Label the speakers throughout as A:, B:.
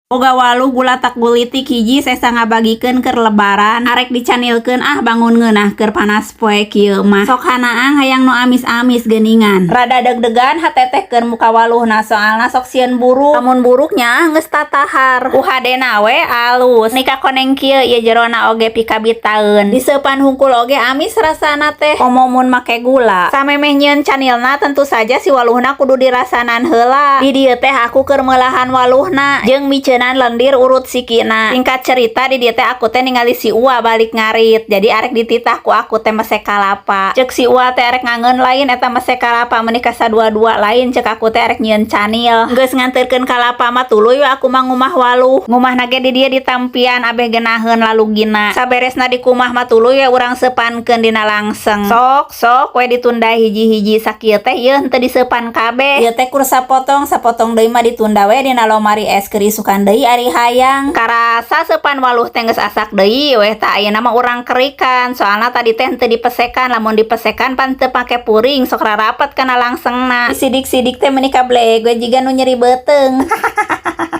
A: Boga waluh gulatak gulitik hiji sesa ngabagikeun keur lebaran, arek dicanilkeun ah, bangun ngeunah keur panas poe kieu mah. Sok hanaang hayang nu amis-amis geuningan. Rada deg-degan hate teh keur muka waluhna, soalna sok sieun buruk. Lamun buruknya geus tatahar. UHD-na we alus. Nika koneng kieu ieu jerona oge pikabitaeun. Diseupan hungkul oge amis rasana teh. Komo mun make gula. Samemeh nyieun canilna, tentu saja si waluhna kudu dirasanan heula. Di dieu teh aku keur meulahan waluhna jeung miceunan lendir urut sikina. Singkat cerita, di dieu teh aku teh ningali si Uwa balik ngarit. Jadi arek dititah ku aku teh mesek kalapa. Cek si Uwa teh arek ngangeun lain eta mesek kalapa meuni kasadua-dua lain, cek aku teh arek nyieun canil. Geus nganterkeun kalapa mah, tuluy we aku mah ngumah waluh. Ngumahna ge di dieu ditampian abeh geunaheun lalugina. Saberesna dikumah mah, tuluy we urang seupankeun dina langseng. Sok sok we ditunda hiji-hiji sakieu teh, ieu henteu diseupan kabeh. Ieu teh kur sapotong, sapotong deui mah ditunda we dina lomari es keur isukan deui ari hayang. Karasa seupan waluh teh geus asak deui weh tah. Ayeuna mah urang kerikan, soalna tadi teh henteu dipesekan. Lamun dipesekan pan teu pake puring, sok rarapet kana langsengna. Sidik-sidik teh meuni kableg we jiga nu nyeri beuteung.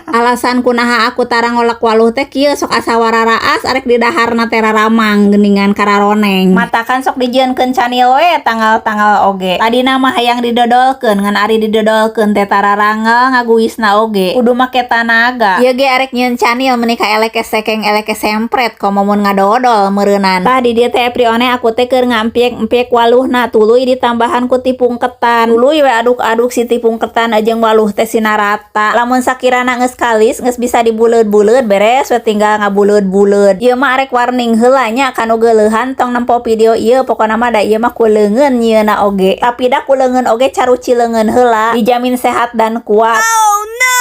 A: Alasan kunaha aku tara ngolak waluh teh kieu, sok asa wararaas arek didaharna teh raramang geuningan kararoneng. Matakan sok dijieunkeun canil we tanggal-tanggal oge. Tadina mah hayang didodolkeun, ngan ari didodolkeun teh tararangel ngaguisna oge. Kudu make tanaga. Ieu ge arek nyieun canil meuni ka eleke sekeng eleke sempret, komo mun ngadodol meureunan. Tah, di dieu teh Eprione aku teh keur ngampiek-empiek waluhna, tuluy ditambahan ku tipung ketan. Tuluy we aduk-aduk si tipung ketan jeung waluh teh sina rata. Lamun sakirana geus kalis, geus bisa dibuleud-buleud, beres we tinggal ngabuleud-buleud. Ieu mah arek warning heula nya kanu geuleuhan, tong nempo video ieu, pokona mah da ieu mah ku leungeun nyieunna oge. Tapi da ku leungeun oge caruci leungeun heula, dijamin sehat dan kuat.
B: Oh no!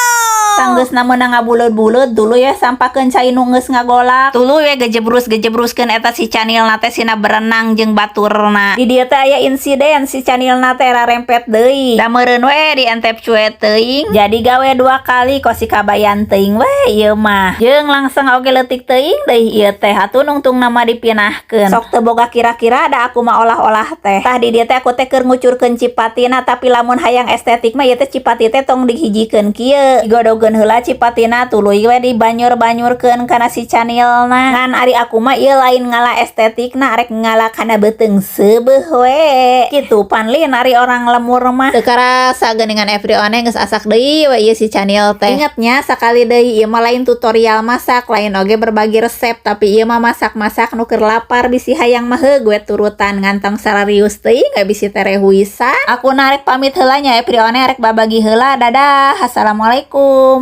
A: Sanggeusna meunang ngabuleud-buleud, tuluy we sampakeun cai nu geus ngagolak. Tuluy we gejebrus-gejebruskeun eta si canilna teh sina berenang jeung baturna. Di dieu teh aya insiden, si canilna teh rarempet deui. Da meureun we dientep cuet teuing. Jadi gawe dua kali, kos si kabayan teuing we ieu mah. Jeung langsung oge leutik teuing deui ieu teh, atuh nungtungna mah dipinahkeun. Sok teu boga kira-kira da aku mah olah-olah teh. Tah, di dieu teh aku teh keur ngucurkeun cipatina, tapi lamun hayang estetik mah ieu teh cipati teh tong dihijikeun kieu. Digodogeun heula cipatina, tuluy we dibanyur-banyurkeun kana si canilna. Ngan ari aku mah ieu lain ngala estetikna, arek ngala kana beuteung seubeuh we. Kitu panlin ari orang lemur mah. Teu karasa geuningan Everyone geus asak deui we ieu si canil teh. Inget nya, sakali deui, ieu mah lain tutorial masak, lain oge berbagi resep, tapi ieu mah masak-masak nu keur lapar, bisi hayang mah heug we turutan, ngantong sararius teuing we bisi terehuisan. Aku arek pamit heula nya, Everyone, arek babagi heula. Dadah, assalamualaikum.